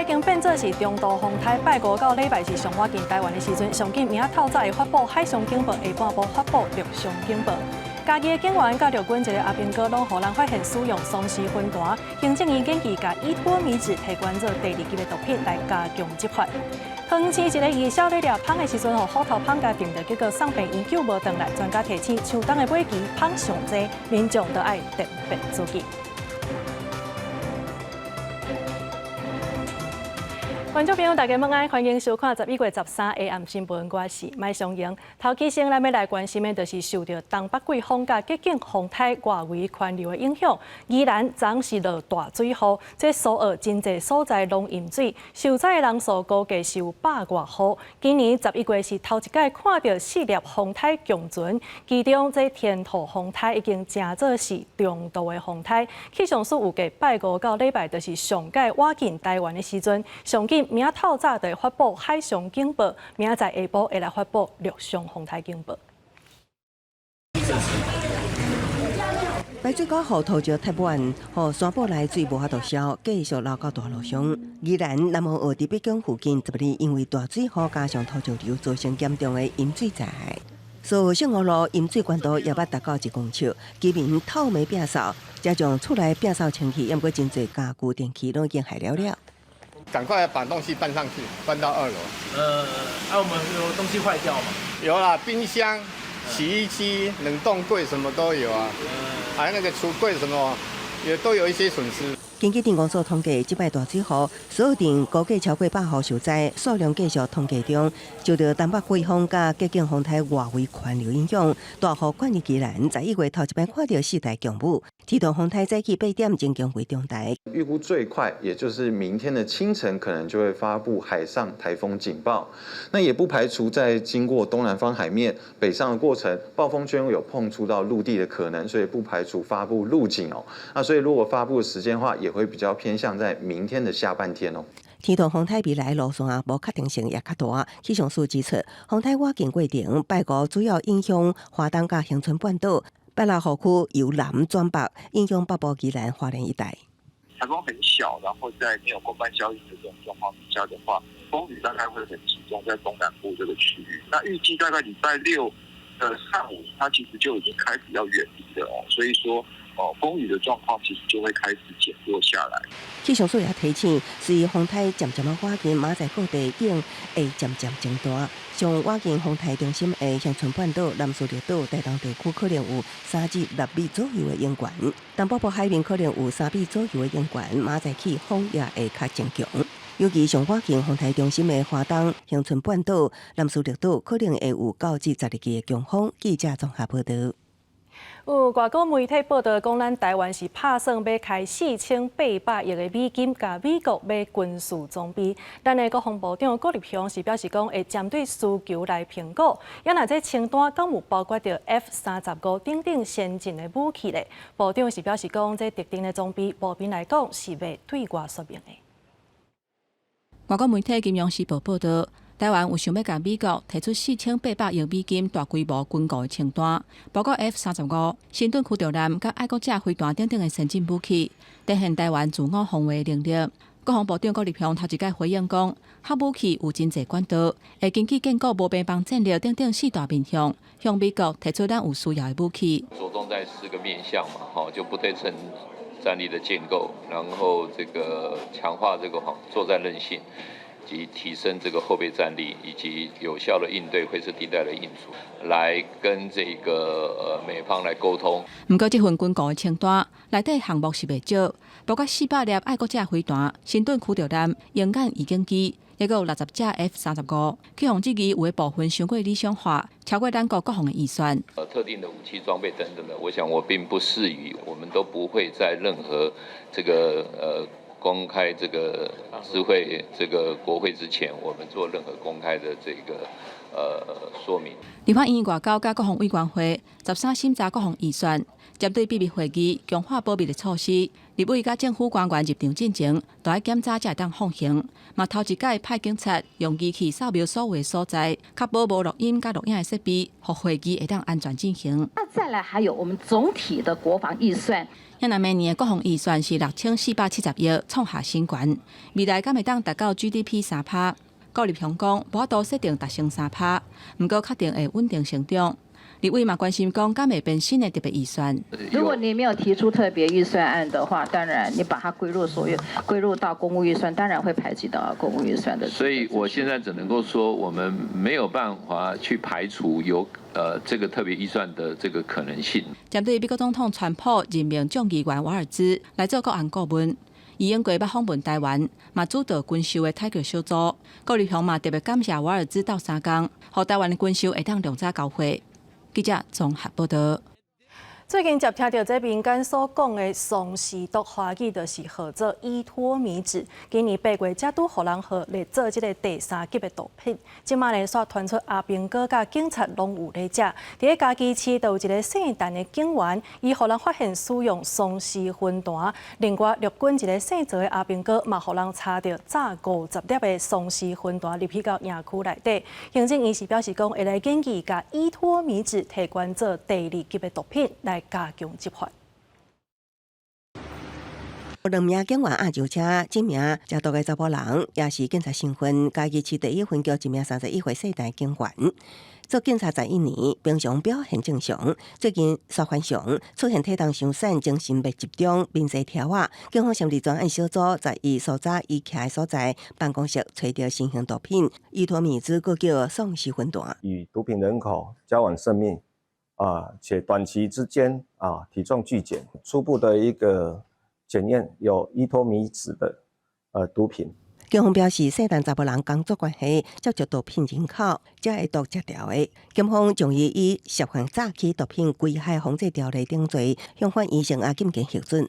經變做是中度風颱，拜五到禮拜四上倚近台灣的時陣，上緊明仔透早會發布海上警報，下半晡發布陸上警報。嘉義的警員佮陸軍一个阿兵哥，攏予人發現使用喪屍薰彈，行政院建議共依托咪酯提懸做第二級的毒品來加強執法。桃園市一个義少咧掠蜂的時陣，予虎頭蜂共叮著，結果送病院救無轉來。專家提醒，秋冬的尾期蜂上濟，民眾都愛特別注意。觀眾朋友，大家午安，歡迎收看11月13下暗新聞，我是麥尚瑩。頭起先，咱欲來關心的，就是受著東北季風佮激進風颱外圍環流的影響，宜蘭昨是落大水雨，這蘇澳真濟所在攏淹水，受災的人數估計是有百外戶。今年十一月是頭一擺看著四粒風颱共存，其中這天兔風颱已經成做是中度的風颱。氣象署預計拜五到禮拜就是上蓋倚近台灣的時陣，上緊明仔透早就會發布海上警報，明仔載下晡會來發布陸上風颱警報。排水溝予土石塞滿，予山坡內水無法度消，繼續流到大路上。宜蘭南澳佇北港附近，昨日因為大水雨加上土石流，造成嚴重的淹水災害。蘇澳聖湖路淹水懸度也捌達到1公尺，居民透暝摒掃，才將厝內摒掃清氣，毋過真濟家具電器攏已經害了了。趕快把東西搬上去，搬到二樓。啊，我們有東西壞掉嗎？有啦，冰箱、洗衣機、冷凍櫃什麼都有啊。還有那個櫥櫃什麼，也都有一些損失。根據鎮公所統計，這擺大水雨，蘇澳鎮估計超過百戶受災，數量繼續統計中。受著東北季風佮激進風颱外圍環流影響，大雨灌入宜蘭，十一月頭一擺看著四大強雨，天兔風颱早起8點增強為中台。預估最快也就是明天的清晨，可能就會發布海上颱風警報。那也不排除在經過東南方海面北上的過程，暴風圈有碰觸到陸地的可能，所以不排除發布陸警哦。那所以如果發布的時間的話，也會比較偏向在明天的下半天哦。天兔風颱未來路線無確定性也較大，氣象署指出，風颱倚近過程，拜五主要影響花東佮恆春半島，拜六雨區由南轉北，影響北部宜蘭花蓮一帶。颱風很小，然後在沒有空翻效應的這種狀況底下的話，風雨大概會很集中在東南部這個區域。那預計大概禮拜六的上午，它其實就已經開始要遠離了哦，所以說，哦，風雨的狀況其實就會開始減弱下來。氣象署也提醒，隨風颱漸漸仔倚近，明仔載各地雨會漸漸增大。上倚近風颱中心的恆春半島、南勢綠島、台東地區可能有3至6米左右的湧懸；東北部海面可能有3米左右的湧懸。明仔載起風也會較增強。尤其上倚近風颱中心的花東、恆春半島、南勢綠島，可能會有9至12級的強風。記者綜合報導。有外國媒體報導講，咱台灣是拍算欲開4800億的美金，共美國買軍事裝備。咱的國防部長郭立雄是表示講，會針對需求來評估。啊若這清單敢有包括著 F-35等等先進的武器咧？部長是表示講，這特定的裝備，目前來講是未對外說明的。外國媒體《金融時報》報導，台灣有想欲共美國提出4800億美金大規模軍購的清單，包括 F-35、神盾驅逐艦佮愛國者飛彈等等的先進武器，展現台灣自我防衛能力。國防部長郭立雄頭一擺回應講，核武器有真濟管道，會根據建國無邊防戰略等等四大面向，向美國提出咱有需要的武器。著重在四個面向嘛，吼，就不對稱戰力的建構，然後這個強化這個作戰韌性，及提升這個後備戰力，以及有效的應對灰色地帶的應阻，來跟這個美方來溝通。毋過，這份軍購的清單內底項目是袂少，包括400粒愛國者飛彈、神盾驅逐艦、鷹眼預警機，抑閣有60架 F-35，去予質疑有的部分傷過理想化，超過咱國國防的預算。特定的武器裝備等等的，我想我並不適宜，我們都不會在任何這個公開這個知會這個國會之前，我們做任何公開的這個說明。立法院外交佮國防委員會13審查國防預算，針對秘密會議強化保密的措施，立委佮政府官員入場進前，都愛檢查才會當放行。嘛頭一擺派警察用機器掃描所有的所在，確保無錄音佮錄影的設備，予會議會當安全進行。那再來還有我們總體的國防預算。若明年的國防預算是6470億，創下新高。未來敢會當達到 GDP 3趴？郭立雄講，無法度設定達成3趴，毋過確定會穩定成長。立委嘛關心講，敢會變新的特別預算？如果你沒有提出特別預算案的話，當然你把它歸入所有歸入到公務預算，當然會排擠到公務預算的。所以我現在只能夠說，我們沒有辦法去排除有這個特別預算的這個可能性。針對美國總統川普任命眾議員瓦爾茲來做國安顧問，伊應過捌訪問台灣，嘛主導軍售的採購小組。郭立雄嘛特別感謝瓦爾茲鬥相共，予台灣的軍售會當量早交貨。記者綜合報道。最近接聽著這民間所講的喪屍毒，華語就是號做依托咪酯。今年8月才拄予人予列做這个第三級的毒品。這馬呢，煞傳出阿兵哥佮警察攏有咧食。佇咧嘉義市，就有一个姓陳的警員，伊予人發現使用喪屍薰彈。另外，陸軍一个姓曹的阿兵哥嘛，予人查著詐50粒的喪屍薰彈入去到營區內底。行政院是表示講，會來研議共依托咪酯提懸做第二級的毒品來加強執法。兩名警員押酒車，這名食毒的查埔人，也是警察身份。嘉義市第一分局一名31歲姓陳警員，做警察11年，平常表現正常。最近煞反常，出現體重傷瘦、精神袂集中、面色條仔。警方成立專案小組，在伊搜查伊徛的所在辦公室，揣著新型毒品依托咪酯，閣叫喪屍薰彈。與毒品人口交往甚密啊，且短期之間啊體重劇減，初步的一個檢驗有依托咪酯的毒品。警方表示，姓陳查埔人工作關係接觸毒品人口，才會毒食著的。警方將伊以涉犯詐欺毒品危害防制條例等罪，向法院聲押禁見核准。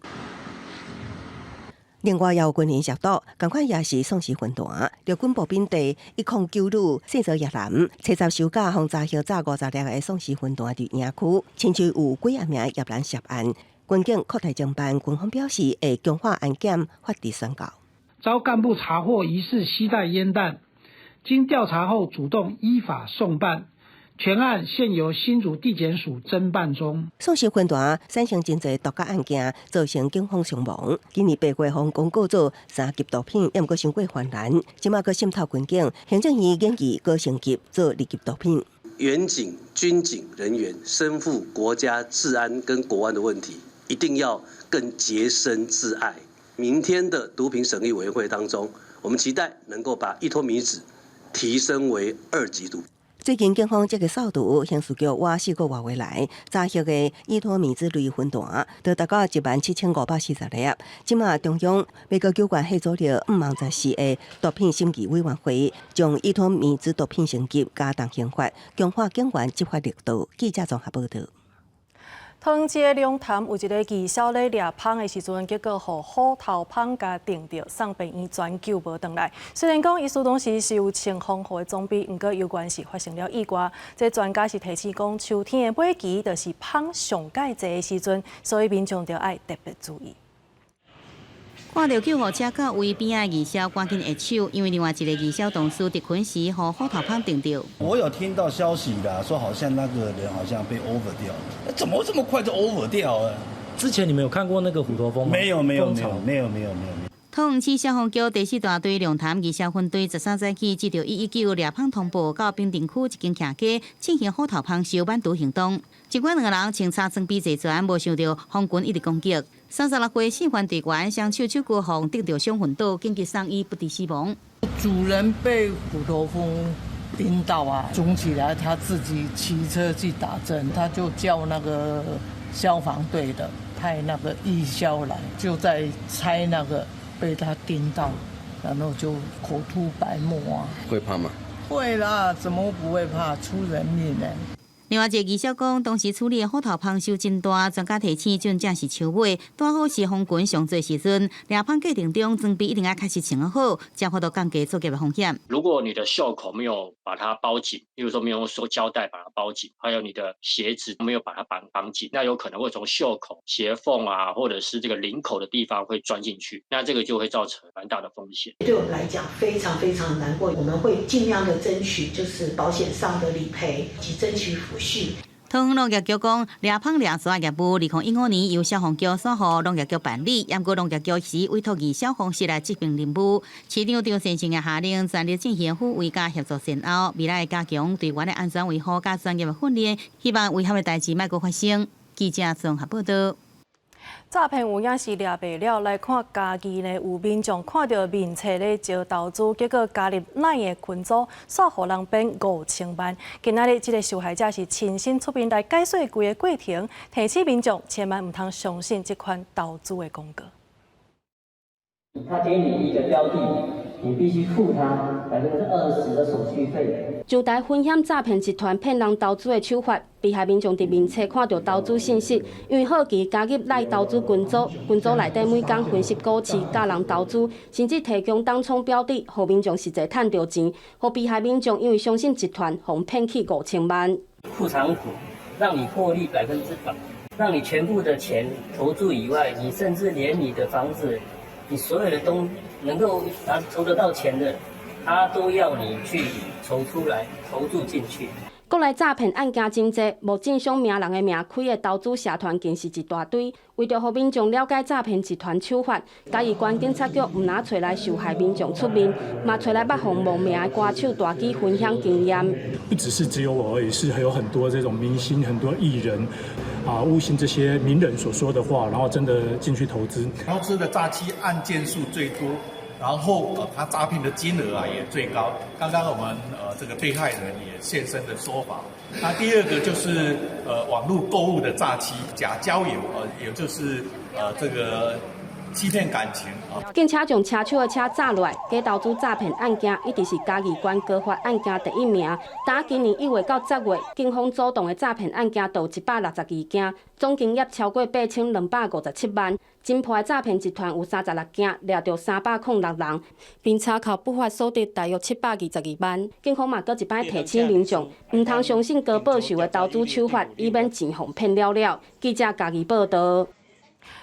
另外，也有軍人涉毒，仝款也是喪屍薰彈。陸軍步兵第109旅姓曹葉男，初十收假，予查獲詐50粒的喪屍薰彈佇營區，親像有幾仔名葉男涉案。軍警擴大偵辦，軍方表示會強化安檢，法治宣告。遭幹部查獲疑似攜帶煙彈，經調查後主動依法送辦。全案現由新竹地檢署偵辦中。喪屍薰彈產生真濟毒駕案件，造成警方傷亡。今年8月予公告做三級毒品，猶毋過傷過泛濫，這馬閣滲透軍警，行政院建議閣升級做二級毒品。員警、軍警人員身負國家治安跟國安的問題，一定要更潔身自愛。明天的毒品審議委員會當中，我們期待能夠把依托咪酯提升為二級毒。最近警方這個掃毒，刑事局挖4個外月來查獲的依托咪酯類薰彈，都達到17,540粒。這馬中央欲閣舉辦系組織五萬十四的毒品審議委員會，將依托咪酯毒品升級加重刑罰，強化警員執法力度。記者綜合報道。桃園市的龍潭有一个義消咧掠蜂的時陣，結果予虎頭蜂共叮著，送病院全救無轉來。雖然講醫師當時是有穿防護的裝備，毋過猶原是發生了意外。這專家是提醒講，秋天的尾期就是蜂上蓋濟的時陣，所以民眾著愛特別注意。看著救護車到位邊仔的義消趕緊下手，因為另外一个義消同事佇睏時，予虎頭蜂叮著。我有聽到消息啦，說好像那個人好像被 over 掉了，怎麼這麼快就 over 掉了？之前你們有看過那個虎頭蜂嗎？沒有沒有沒有沒有沒有沒有。桃園市消防局第四大隊龍潭義消分隊13早起接著119掠蜂通報，到平鎮區一間徛家進行虎頭蜂燒蟎除行動。儘管兩个人穿插裝備齊全，無想著蜂群一直攻擊。36歲姓范隊員雙手手骨予叮著傷昏倒，緊急送醫不治死亡。主人被虎頭蜂叮到啊，腫起來，他自己騎車去打針，他就叫那個消防隊的派那個義消來，就在拆那個被他叮到，然後就口吐白沫啊。會怕嗎？會啦，怎麼不會怕？出人命呢。另外一個義消講，當時處理的虎頭蜂收真大，專家提醒，真正是秋尾，拄好是蜂群上濟時陣，獵蜂過程中裝備一定愛確實穿好，才有法度降低作業的風險。如果你的袖口沒有把它包緊，例如說沒有用塑膠帶把它包緊，還有你的鞋子沒有把它綁綁緊，那有可能會從袖口、鞋縫啊，或者是這個領口的地方會鑽進去，那這個就會造成蠻大的風險。對我們來講非常非常難過，我們會盡量的爭取就是保險上的理賠及爭取撫恤。桃園農業局講，獵蜂獵蛇業務，2015年由消防局轉予農業局辦理，毋過農業局是委託義消方式來執行任務。市長張善政也下令全力進行撫慰佮協助善後，未來加強隊員的安全維護佮專業的訓練，希望違法的代誌莫閣發生。記者綜合報道。詐騙有影是掠袂了，來看嘉義呢，有民眾看著面冊咧招投資，結果加入 LINE 的群組，煞予人騙5000萬。今仔日這个受害者是親身出面來解說規个過程，提醒民眾千萬毋通相信這款投資的廣告。他給你一個標的，你必須付他20%的手續費。上台分險詐騙集團騙人投資的手法，被害民眾佇面冊看著投資信息，因為好奇加入 LINE 投資群組，群組內底每工分析股市、教人投資，甚至提供當沖標的，予民眾實際趁著錢，予被害民眾因為相信集團，予騙去5000萬。庫藏股讓你獲利100%，讓你全部的錢投注以外，你甚至連你的房子、你所有的東能夠拿籌得到錢的，他都要你去籌出來投注進去。國內詐騙案件真濟，無政商名人的名開的投資社團更是一大堆。為著予民眾了解詐騙集團手法，嘉義縣警察局毋但揣來受害民眾出面，嘛揣來捌予冒名的歌手大支分享經驗。不只是只有我而已，是還有很多這種明星、很多藝人啊，誤信這些名人所說的話，然後真的進去投資。投資的詐欺案件數最多。然後，他詐騙的金額啊也最高。剛剛我們這個被害人也現身的說法。那第二個就是網絡購物的詐欺、假交友，也就是這個欺騙感情啊。警車將車手的車炸落來，假投資詐騙案件一直是嘉義縣高發案件第一名。打今年1月到10月，警方主動的詐騙案件就有162件，總金額超過8257萬。偵破的詐騙集團有36件，掠著306人，並查扣不法所得大約722萬。警方嘛，閣一擺提醒民眾，毋通相信高報酬的投資手法，以免錢予騙了了。記者嘉義報道。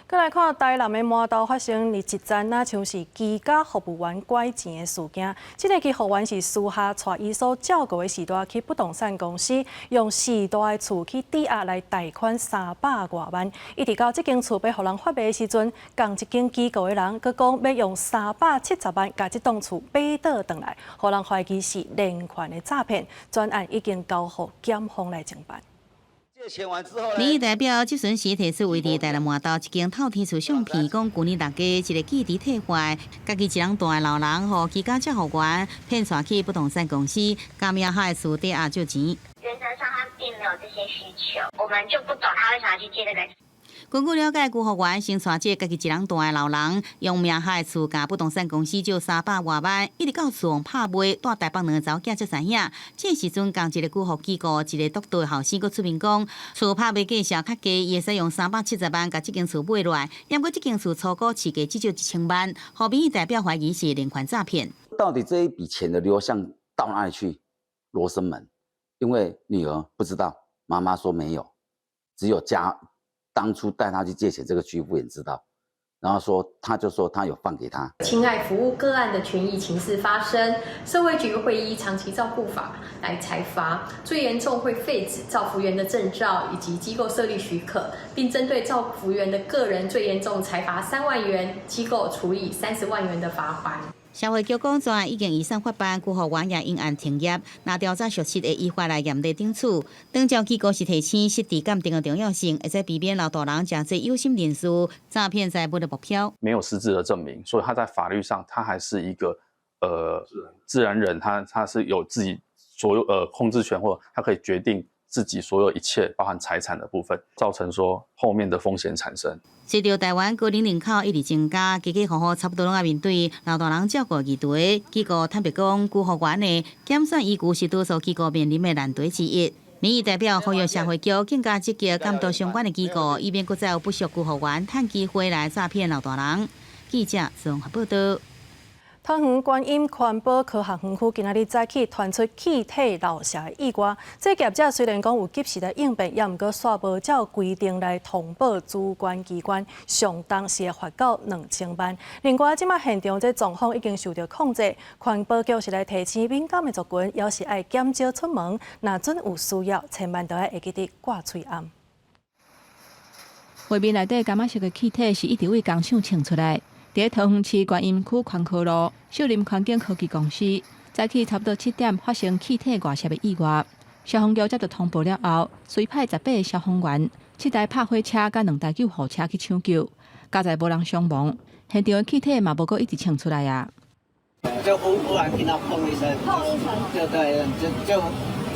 閣來看台南的麻豆發生佇一棧，若像是居家服務員拐錢的事件。這个服務員是私下帶伊所照顧的序大去不動產公司，用序大的厝去抵押來貸款300外萬。一直到這間厝欲予人發賣的時陣，仝一間機構的人閣講欲用370萬共這棟厝買倒轉來，予人懷疑是連環的詐騙。專案已經交予檢方來偵辦。民意代表質詢時提出，位佇台南麻豆一間透天厝相片，講舊年6月一个記憶退化，家己一人蹛的老人，予居家照護員騙帶去不動產公司，共名下的厝抵押借錢。原則上他並沒有這些需求，我們就不懂他為什麼要去借這個。根據了解，居服員先帶這家己一人蹛的老人，用名下的厝共不動產公司借300外萬，一直到厝拍賣，蹛台北兩个查某囝才知影。這時陣，仝一个居服機構一个獨大後生閣出面講，厝拍賣價數較低，伊會使用370萬共這間厝買落來。毋過這間厝初估市價至少1000萬，予民意代表懷疑是連環詐騙。到底這一筆錢的流向到哪裡去？羅生門，因為女兒不知道，媽媽說沒有，只有家。當初帶他去借錢，這個居服員知道，然後說他就說他有放給他。侵害服務個案的權益情事發生，社會局會依長期照顧法來裁罰，最嚴重會廢止照服員的證照以及機構設立許可，並針對照服員的個人最嚴重裁罰3萬元，機構處以30萬元的罰鍰。社會局講，專案已經移送法辦，居服員也應案停業。若調查屬實，會依法來嚴厲懲處。長照機構是提醒失智鑑定的重要性，會使避免老大人成做有心人士詐騙財物的目標。沒有實質的證明，所以他在法律上，他還是一個自然人，他是有自己所有控制權，或他可以決定自己所有一切，包含財產的部分，造成說後面的風險產生。隨著台灣高齡人口一直增加，家家戶戶差不多攏愛面對老大人照顧議題。機構坦白講，居服員的減選依據是多數機構面臨的難題之一。民意代表呼籲社會局更加積極監督相關的機構，以免閣再有不肖居服員趁機會來詐騙老大人。記者綜合報道。桃園觀音環保科學園區今仔日早起傳出氣體漏洩的意外，這業者雖然講有及時來應變，也毋過煞無照規定來通報主管機關，上重是會罰到2000萬。另外，這馬現場這狀況已經受著控制，環保局是來提醒敏感的族群，猶是愛減少出門，若準有需要，千萬著愛會記得掛喙罨。畫面內底柑仔色的氣體是一直對工廠衝出來。佇桃園市觀音區環科路秀林環境科技公司，早起差不多7點發生氣體外洩的意外，消防局接到通報了後，隨派18個消防員、7台拍火車佮2台救護車去搶救，佳哉無人傷亡，現場的氣體嘛無閣一直衝出來啊。就忽忽然聽到砰一聲，砰一聲，就對，就就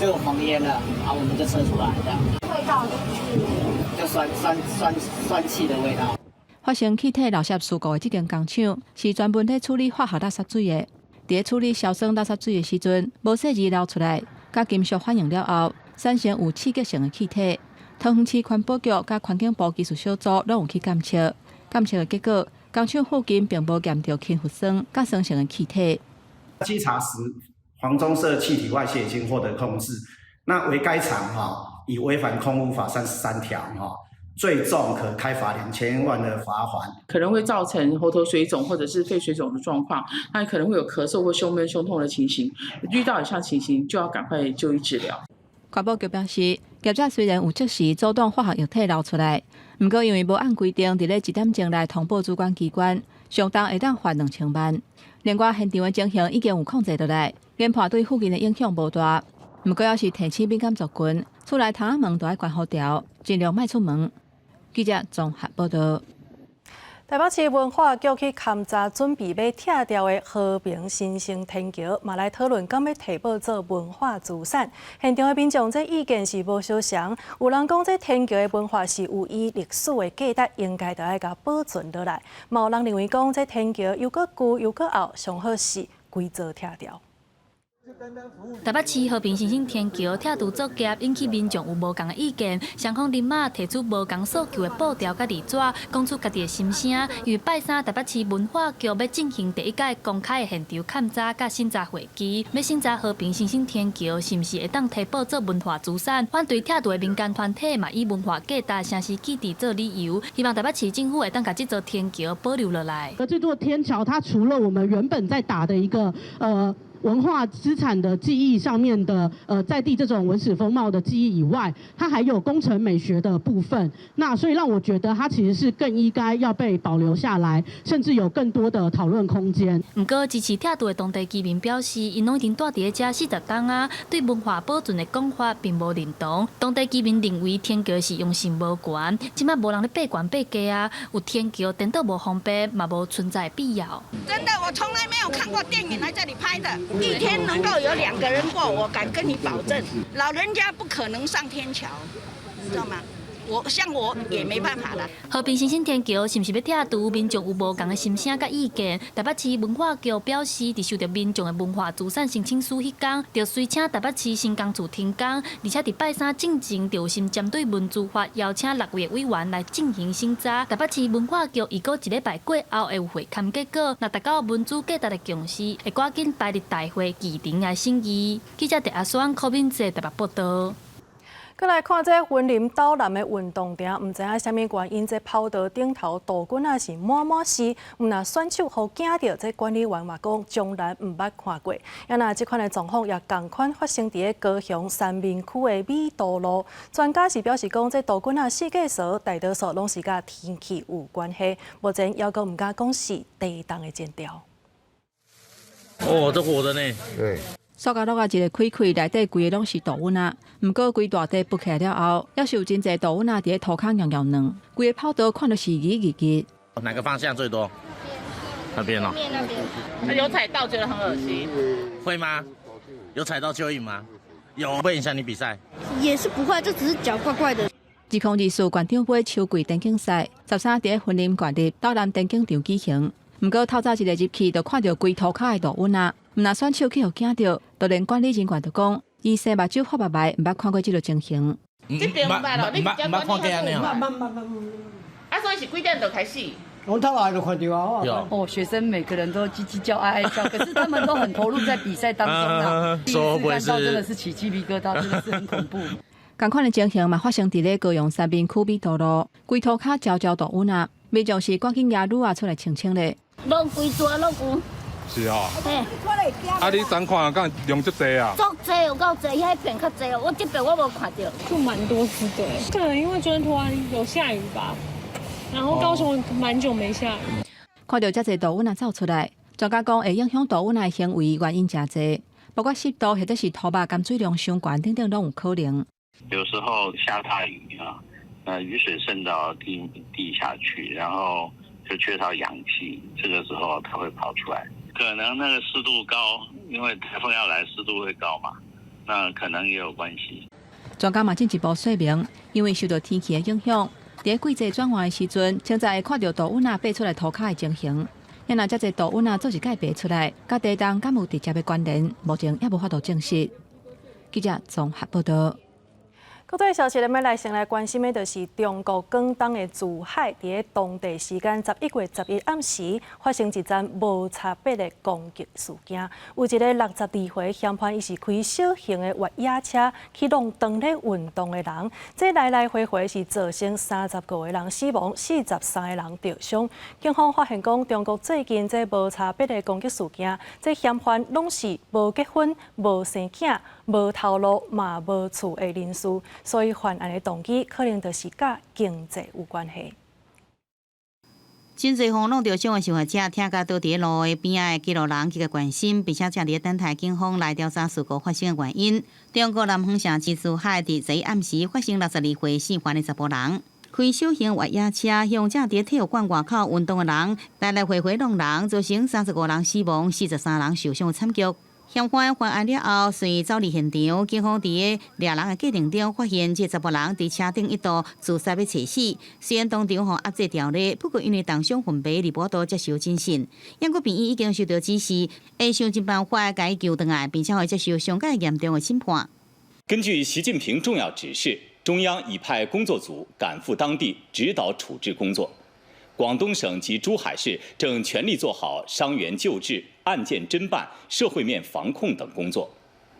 就黃煙了，然後我們就撤出來，這樣。味道就是就酸酸酸酸氣的味道。發生氣體漏洩事故的這間工廠是專門咧處理化學垃圾水的。佇咧處理硝酸垃圾水的時陣，無細膩流出來，佮金屬反應了後，產生有刺激性的氣體。桃園市環保局佮環境部技術小組攏有去檢測，檢測的結果，工廠附近並無驗著氫氟酸佮酸性的氣體。稽查時，黃棕色氣體外洩已經獲得控制。那為該廠哈，已違反空污法33條哈。最重可開罰2000萬的罰鍰，可能會造成喉頭水腫或者是肺水腫的狀況，那可能會有咳嗽或胸悶、胸痛的情形。遇到以上情形，就要趕快就醫治療。環保局表示，業者雖然有及時阻擋化學液體流出來，毋過因為無按規定佇咧1點鐘內通報主管機關，上重會當罰2000萬。另外，現場的情形已經有控制落來，研判對附近的影響無大。毋過，猶是提醒敏感族群，厝內窗仔門都愛關好牢，盡量莫出門。記者綜合報道。台北市文化局去勘查準備欲拆掉的和平新生天橋，嘛來討論敢欲提報做文化資產。現場的民眾這意見是無相仝，有人講這天橋的文化是有伊歷史的價值，應該著愛共保存落來。嘛有人認為講這天橋又閣舊又閣後，上好是規座拆掉。台北市和平新生天橋拆除作業引起民眾有無仝的意見，雙方人馬提出無仝訴求的布條佮字紙，講出家己的心聲。因為拜三台北市文化局欲進行第一屆公開的現場勘查佮審查會議，欲審查和平新生天橋是毋是會當提報做文化資產。反對拆除的民間團體嘛以文化價值、城市記憶做理由，希望台北市政府會當共這座天橋保留落來。而這座天橋，它除了我們原本在打的一個文化資產的記憶上面的，在地這種文史風貌的記憶以外，它還有工程美學的部分。那所以讓我覺得它其實是更應該要被保留下來，甚至有更多的討論空間。毋過支持拆除的當地居民表示，𪜶攏已經住佇咧遮40冬啊，對文化保存的講法並無認同。當地居民認為天橋實用性無懸，這馬無人咧爬懸爬低啊，有天橋顛倒無方便，嘛無存在必要。真的，我從來沒有看過電影來這裡拍的。一天能夠有兩個人過，我敢跟你保證，老人家不可能上天橋，知道嗎？我像我也沒辦法啦。和平新生天橋是毋是欲拆除？民眾有無仝的心聲佮意見。台北市文化局表示，佇收著民眾的文化資產申請書彼工，就隨請台北市興工處停工，而且佇拜三進前就有先針對文資法邀請6位委員來進行審查。台北市文化局預估一禮拜過後會有會勘結果，若達到文資價值的共識，會趕緊排入大會議程來審議。記者鄭阿雙、柯敏哲台北報導。閣來看這雲林斗南的運動場，毋知影啥物原因，這跑道頂頭杜軍仔是滿滿是，毋但選手予驚著，這管理員嘛講從來毋捌看過。啊若這款的狀況也仝款發生佇咧高雄三民區的米都路。專家是表示講，這杜軍仔四界趖大多數攏是佮天氣有關係，目前猶閣毋敢講是地動的前兆。哦，這活的呢。對。塑膠橐仔一个開開，內底規个攏是杜蚊仔。毋過規大塊拔起來了後，猶是有真濟杜蚊仔佇咧塗跤搖搖軟，規个跑道看著是熱熱熱。哪個方向最多？那邊哦。那有踩到覺得很噁心。會嗎？有踩到蚯蚓嗎？有，會影響你比賽？也是不會，就只是腳怪怪的。2024縣長盃秋季田徑賽，13佇咧雲林縣立斗南田徑場舉行。毋過透早一个入去，就看著規塗跤的杜蚊仔，毋但選手去予驚著，就連管理人員都講，伊生目睭發目眉，毋捌看過這个情形。這邊毋捌咯，你毋捌看過按呢？啊，所以是幾點就開始？我頭來就看著啊。哦，學生每個人都嘰嘰叫、哀哀叫，可是他們都很投入在比賽當中啊。第一次看到真的是起雞皮疙瘩，真的是很恐怖。仝款的情形嘛，發生佇咧高雄三民區美都路，規塗跤焦焦大穩啊，民眾是趕緊舉女仔出來清清咧。攏規逝攏有。是啊。嘿。啊，你昨看敢量足濟啊？足濟有夠濟，彼片較濟，我這邊我無看著。就蠻多隻的，可能因為昨天突然有下雨吧，然後高雄蠻久沒下雨。看著遮濟杜蚊仔走出來，專家講會影響杜蚊仔的行為原因誠濟，包括濕度或者是土肉含水量傷懸等等，攏有可能。有時候下大雨啊，那雨水滲到地下去，然後就缺少氧氣，這個時候它會跑出來。可能那個濕度高，因為颱風要來，濕度會高嘛，那可能也有關係。專家嘛進一步說明，因為受著天氣的影響，佇季節轉換的時陣，常常會看著杜蚊仔爬出來塗跤的情形。若遮濟杜蚊仔做一擺爬出來，佮地動敢有直接的關聯，目前猶無法度證實。記者綜合報導。國際消息，咱欲來先來關心的，就是中國廣東的珠海，佇咧當地時間11月11暗時發生一樁無差別的攻擊事件。有一个62歲嫌犯，伊是開小型的越野車去挵當咧運動的人，這來來回回是造成35個人死亡，43個人著傷。警方發現講，中國最近這無差別的攻擊事件，這嫌犯攏是無結婚、無生囝、無頭路、嘛無厝的人士。所以犯案的動機可能就是佮經濟有關係。真濟風挵著傷的受害者，聽甲倒佇路的邊仔的記錄人極個關心，並且正佇咧等待警方來調查事故發生的原因。中國南方城市珠海佇昨暗時發生62歲姓范的查埔人，開小型越野車向正佇體育館外口運動的人來來回回挵人，造成35人死亡、43人受傷的慘劇。嫌犯犯案了後，隨走離現場，警方佇咧掠人的過程中，發現這查埔人佇車頂一度自殺欲猝死。雖然當場予壓制牢咧，不過因為重傷昏迷，無法度接受審訊。毋過病院已經收到指示，會想盡辦法共伊救轉來，並且予伊接受上蓋嚴重的審判。根據習近平重要指示，中央已派工作組趕赴當地指導處置工作。廣東省及珠海市正全力做好傷員救治、案件偵辦、社會面防控等工作。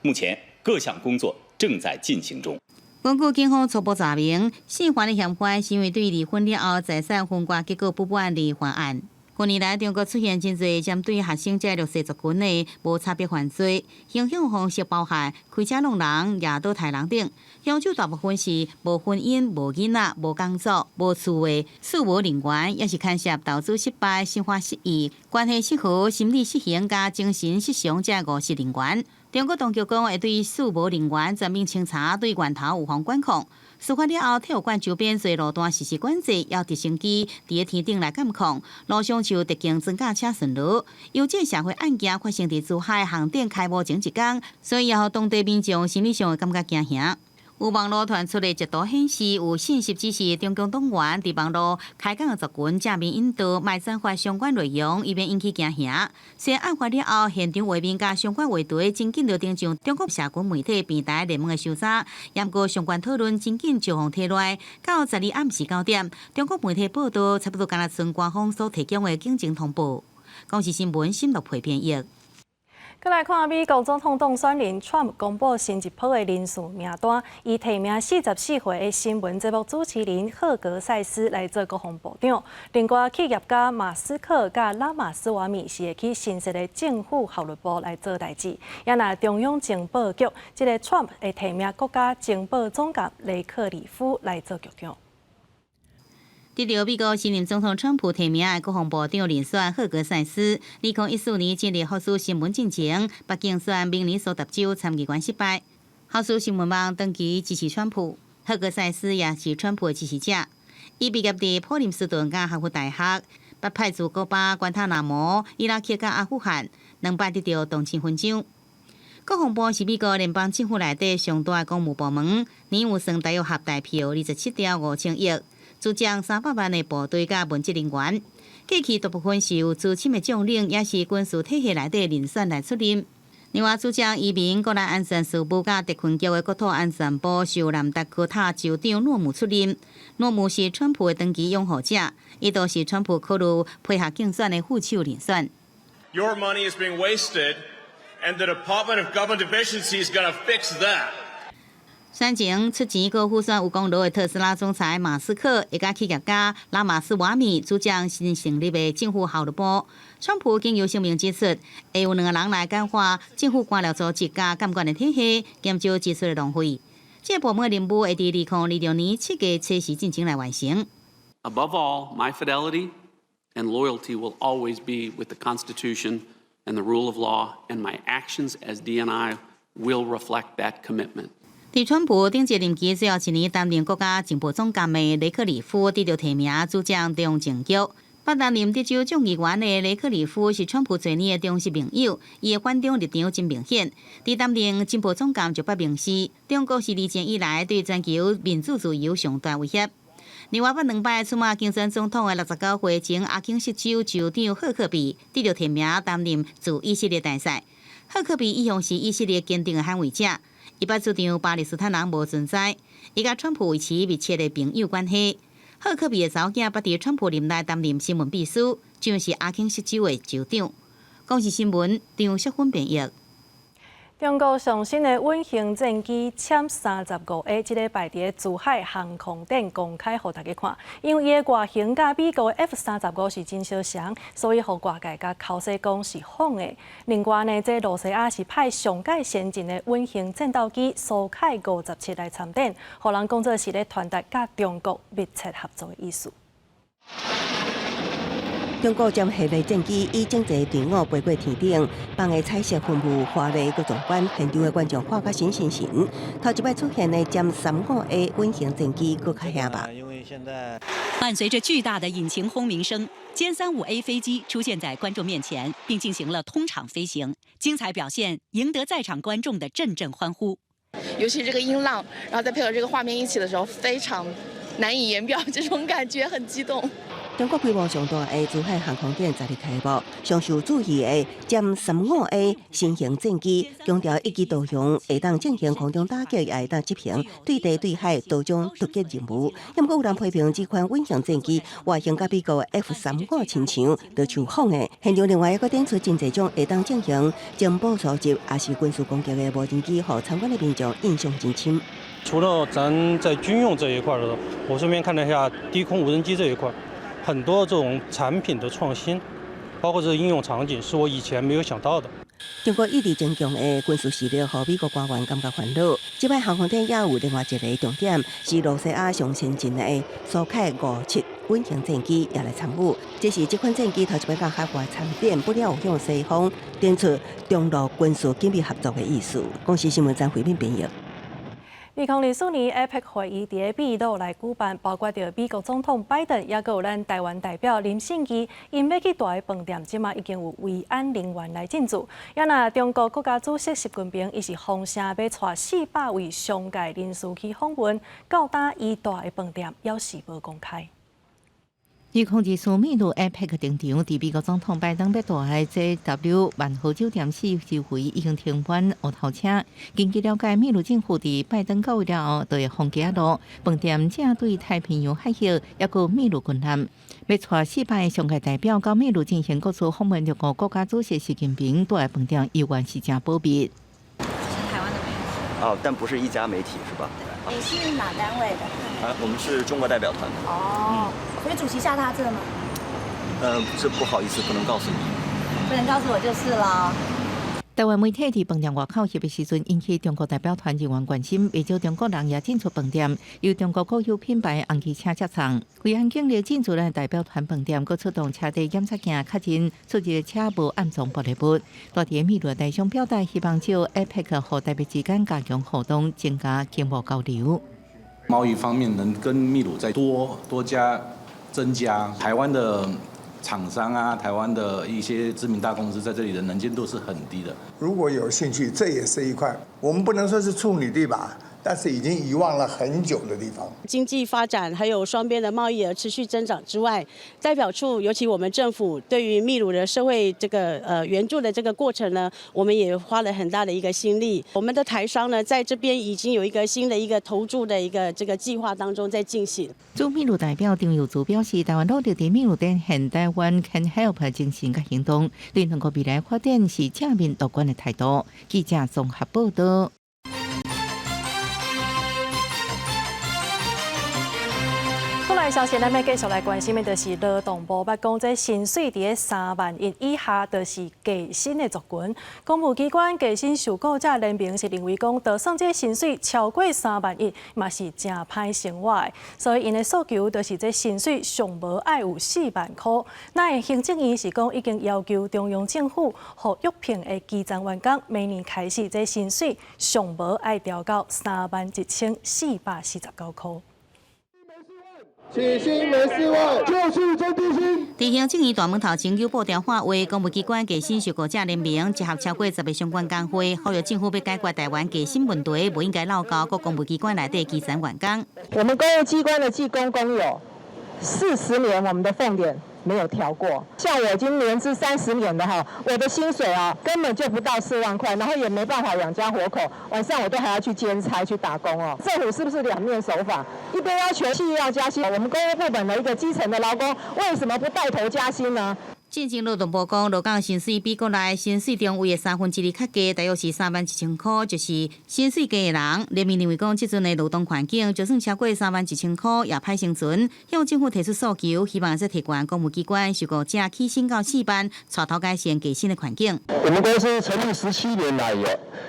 目前各項工作正在進行中。根據警方初步查明，姓黃的嫌犯是因為對離婚了後財產分割結果不滿而犯案。近年來，中國出現真濟針對學生這弱勢族群的無差別犯罪，行兇方式包含開車挵人、攑刀刣人等。兇手大部分是無婚姻、無囡仔、無工作、無厝的事無人員，抑是牽涉投資失敗、生活失意、關係失和、心理失衡佮精神失常這五失人員。中國當局講會對事無人員全面清查，對源頭預防管控。事發了後，體育館周邊濟路段實施管制，猶直升機佇咧天頂來監控，路上受特警裝甲車巡邏。由這社會案件發生佇珠海航展開幕前一工，所以也予當地民眾心理上會感覺驚嚇。有網路傳出的截圖顯示，有信息指示中共黨員佇網路開講的族群正面引導，莫轉發相關內容，以免引起驚嚇。雖然案發了後，現場畫面佮相關話題真緊就登上中國社群媒體平台熱門的搜查，毋過相關討論真緊就予提來。到12暗時9點，中國媒體報道差不多敢若像官方所提供的警情通報。公視新聞新樂培編譯。閣來看美國總統當選人川普公布新一波的人事名單，伊提名44歲的新聞節目主持人赫格塞斯來做國防部長。另外，企業家馬斯克佮拉馬斯瓦米是會去新設的政府效率部來做代誌。也若中央情報局，這个川普會提名國家情報總監雷克里夫來做局長。得著美國新任總統川普提名的國防部長人選赫格塞斯，2014年進入福斯新聞進前，捌競選明尼蘇達州參議員失敗。福斯新聞網長期支持川普，赫格塞斯也是川普的支持者。伊畢業佇普林斯頓佮哈佛大學，捌派駐古巴、關塔那摩、伊拉克佮阿富汗，兩擺得著銅星勳章。國防部是美國聯邦政府內底上大的公務部門，年預算大約合台幣27兆5千億。組織300萬的部隊佮文職人員，過去大部分是由資深的將領，抑是軍事體系內底人選來出任。另外，主掌移民、國內安全事務佮特勤局的國土安全部受南達科他州長諾姆出任。諾姆是川普的長期擁護者，伊都是川普考慮配合競選的副手人選。 Your money is being wasted, and the Department of Government Efficiency is going to fix that. 選前出錢閣輔選有功勞的特斯拉總裁馬斯克，會佮企業家拉馬斯瓦米主掌新成立的政府效率部。川普經由聲明指出，會有兩个人來簡化政府官僚組織佮監管的體系，減少支出的浪費。這個部門的任務會佇2026年7月初時進前來完成。 Above all, my fidelity and loyalty will always be with the Constitution and the rule of law, and my actions as DNI will reflect that commitment. 佇川普頂一任期最後一年擔任國家情報總監的雷克里夫得著提名主掌中情局。捌擔任德州眾議員的雷克里夫是川普濟年的忠實盟友，伊的反中立場真明顯。佇擔任情報總監就捌明示，中國是二戰以來對全球民主自由上大威脅。另外，捌兩擺出馬競選總統的69歲前阿肯色州州長賀克比得著提名擔任駐以色列大使。賀克比一向是以色列堅定的捍衛者。伊捌主張巴勒斯坦人無存在，伊佮川普維持密切的朋友關係。賀克比的查某囝捌佇川普任內擔任新聞秘書，就是阿肯色州的州長。公視新聞張淑芬編譯。中國上新的隱形戰機殲35A，這禮拜佇珠海航空展公開予大家看。因為伊的外形佮美國的 F-35是真相像，所以予外界共剾洗講是仿的。另外呢，這露西亞是派上蓋先進的隱形戰鬥機蘇凱57來參展，予人講做是咧傳達佮中國密切合作的意思。中國殲系列戰機以整齊隊伍飛過天頂，放的彩色雲霧華麗閣壯觀，現場的觀眾看甲神神神。頭一擺出現的殲35A 隱形戰機閣較嚇吧。伴隨着巨大的引擎轟鳴聲，殲35A 飛機出現在觀眾面前，並進行了通場飛行，精彩表現贏得在場觀眾的陣陣歡呼。尤其這個音浪，然後再配合這個畫面一起的時候，非常難以言表，這種感覺很激動。中國規模上大的珠海航空展十日開幕，上受注意的殲35A 新型戰機，強調一機多用，會當進行空中打擊，也會當執行對地對海多種突擊任務。毋過有人批評這款隱形戰機外形佮美國 F-35親像，就像仿的。現場另外一個展出真濟種會當進行情報蒐集，抑是軍事攻擊的無人機，予參觀的民眾印象真深。除了咱在軍用這一塊的，我順便看了一下低空無人機這一塊。很多這種產品的創新，包括這個應用場景，是我以前沒有想到的。中國一直增強的軍事實力，予美國官員感覺煩惱。這擺航空展也有另外一個重點，是露西亞上先進的蘇凱57隱形戰機也來參與。這是這款戰機頭一擺到海外參展，不了有向西方展出中露軍事緊密合作的意思。公視新聞張惠敏編譯。2024年 APEC 會議佇秘魯來舉辦，包括著美國總統拜登，抑閣有咱台灣代表林信義，𪜶欲去蹛的飯店，這馬已經有維安人員來進駐。抑若中國國家主席習近平，伊是放聲欲帶400位商界人士去訪問，到今伊蹛的飯店猶是無公開。2024秘魯 APEC 登場，佇美國總統拜登欲蹛的 JW 萬豪酒店四周圍已經停滿烏頭車。根據了解，秘魯政府佇拜登到位了後，就會封街仔路，飯店正對太平洋海峽，抑閣秘魯軍艦，欲帶400个商界代表到秘魯進行國事訪問，中國國家主席習近平蹛的飯店猶原是誠保密。是台灣的媒體。哦，但不是一家媒體，是吧？你是哪單位的？啊，我們是中國代表團。哦，所以主席下榻這嗎？這不好意思，不能告訴你。不能告訴我就是了。台灣媒體佇飯店外口翕的時陣，引起中國代表團人員關心，袂少中國人也進出飯店，由中國國有品牌紅旗車接送。維安警力進駐咱代表團飯店，閣出動車底檢查鏡，確認出入車無暗藏爆裂物。蹛佇秘魯台商表達希望，藉 APEC 予台美之間加強互動，增加經貿交流。貿易方面能跟秘魯再多多加增加台灣的廠商啊，台灣的一些知名大公司在這裡的能見度是很低的。如果有興趣，這也是一塊。我們不能說是處女地吧，但是已經遺忘了很久的地方。經濟發展還有雙邊的貿易額持續增長之外，代表處尤其我們政府對於秘魯的社會這個援助的這個過程呢，我們也花了很大的一個心力。我們的台商呢，在這邊已經有一個新的一個投注的一個這個計劃當中在進行。駐秘魯代表張友祖表示，台灣努力佇秘魯展現台灣 can help 精神佮行動，對兩國未來發展是正面樂觀的態度。記者綜合報道。消息，咱欲繼續來關心的，就是勞動部捌講，這薪水佇咧3萬1以下，就是低薪的族群。公務機關低薪受僱者聯盟是認為講，就算這薪水超過3萬1，嘛是誠歹生活的。所以𪜶的訴求就是這薪水上無愛有4萬箍。那行政院是講已經要求中央政府，予約聘的基層員工，明年開始這薪水上無愛調到31,449箍。起薪沒四萬，就是最低薪。佇行政院大門頭前有布條喊話，公務機關低薪受僱者聯盟集合超過10個相關工會，呼籲政府欲解決台灣低薪問題，無應該漏交各公務機關內底基層員工。我們公務機關的技工工友，40年我們的俸點沒有調過。像我已經年資30年的哈，我的薪水啊根本就不到4萬塊，然後也沒辦法養家活口，晚上我都還要去兼差去打工哦。政府是不是兩面手法？一邊要求企業要加薪，我們公務部門的一個基層的勞工為什麼不帶頭加薪呢？進前勞動部講，勞工薪水比國內薪水中位的2/3較低，大約是3萬1千塊，就是薪水低的人。聯盟認為講，這陣的勞動環境，就算超過3萬1千塊也歹生存。向政府提出訴求，希望會使提懸公務機關受僱者起薪到4萬，帶頭改善低薪的環境。我們公司成立17年來，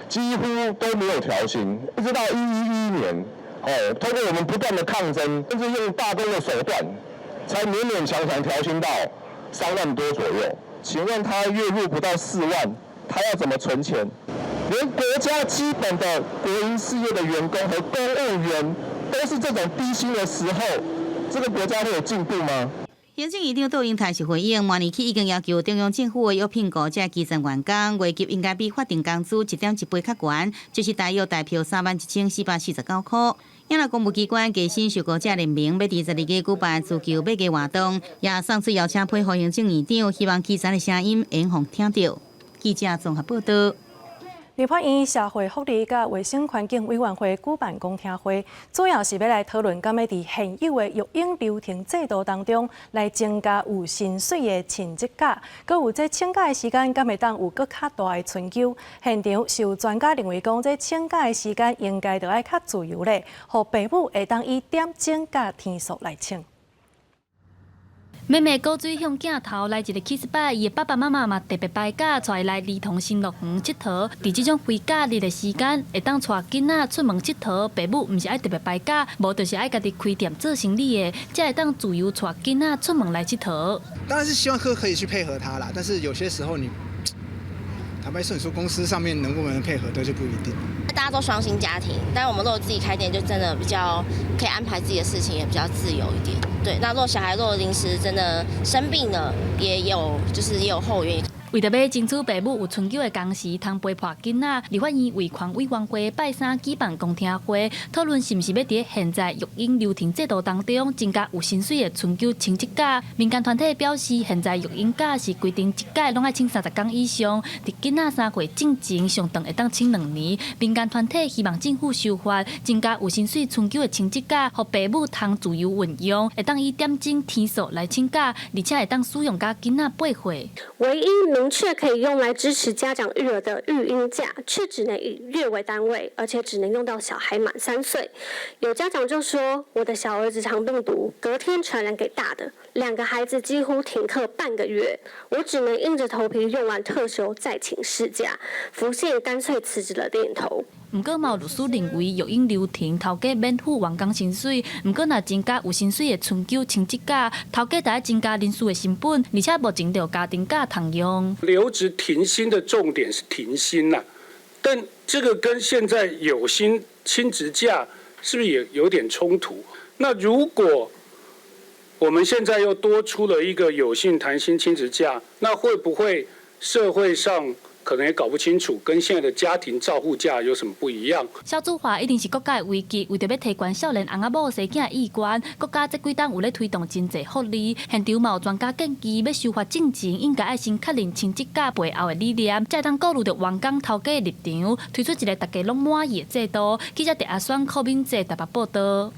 幾乎都沒有調薪，一直到111年，哦，透過我們不斷的抗爭，甚至用罷工的手段，才勉勉強強調薪到3萬多左右。請問他月入不到4萬，他要怎麼存錢？連國家基本的國營事業的員工和公務員都是這種低薪的時候，這個國家會有進步嗎？行政院長杜英泰是回應，明年起已經要求中央政府的約聘僱這基層員工，月給應該比法定工資1.1倍較懸，就是大約代表31,449箍。因為公務機關低薪受僱者聯盟欲佇12月舉辦自救買雞活動，也送出邀請批予行政院長，希望基層的聲音會予聽著。記者綜合報道。立法院社會福利佮衛生環境委員會舉辦公聽會，主要是欲來討論，敢欲佇現有的育嬰留停制度當中，來增加有薪水的親職假，閣有這請假的時間，敢會當有閣較大的春秋。現場是有專家認為講，這請假的時間應該著愛較自由咧，予父母會當以點鐘佮天數來請。妹妹古水向鏡頭來一个 kiss 擺，伊的爸爸媽媽嘛特別排假，帶伊來兒童新樂園𨑨迌。佇這種非假日的時間，會當帶囡仔出門𨑨迌，爸母毋是愛特別排假，無就是愛家己開店做生意的，才會當自由帶囡仔出門來𨑨迌。當然是希望可以去配合他啦，但是有些時候你坦白說，你說公司上面能不能配合，這就不一定。大家都雙薪家庭，但我們如果自己開店，就真的比較可以安排自己的事情，也比較自由一點。對，那若小孩若臨時真的生病了，也有就是也有後援。為著欲爭取爸母有春秋的工時，通陪伴囡仔，立法院衛權委員會拜三舉辦公聽會，討論是毋是欲佇現在育嬰留停制度當中增加有薪水的春秋親職假。民間團體表示，現在育嬰假是規定一屆攏愛請30工以上，佇囡仔3歲進前上長會當請2年。民間團體希望政府修法，增加有薪水春秋的親職假，予爸母通自由運用，會當以點鐘天數來請假，而且會當使用佮囡仔八歲。唯一明確可以用來支持家長育兒的育嬰假，卻只能以月為單位，而且只能用到小孩滿3歲。有家長就說：“我的小兒子腸病毒，隔天傳染給大的，兩個孩子幾乎停課半個月，我只能硬着頭皮用完特休再請事假，浮現乾脆辭職的念頭。” 毋過，嘛有律師認為育嬰留停，頭家免付員工薪水。毋過，若增加有薪水的春秋親職假，頭家得愛增加人事的成本，而且目前著家庭假通用。留職停薪的重點是停薪啦，但這個跟現在有薪親職假是不是也有點衝突？那如果我們現在又多出了一個有薪彈性親職假，那會不會社會上可能也搞不清楚，跟現在的家庭照護假有什麼不一樣。少子化一定是國家的危機，為著欲提懸少年翁仔某生囝的意願，國家這幾冬有咧推動真濟福利。現場嘛有專家建議，欲修法進前，應該愛先確認親職假背後的理念，才會當顧慮著員工頭家的立場，推出一個大家攏滿意的制度。記者鄭阿選、柯敏哲台北報導。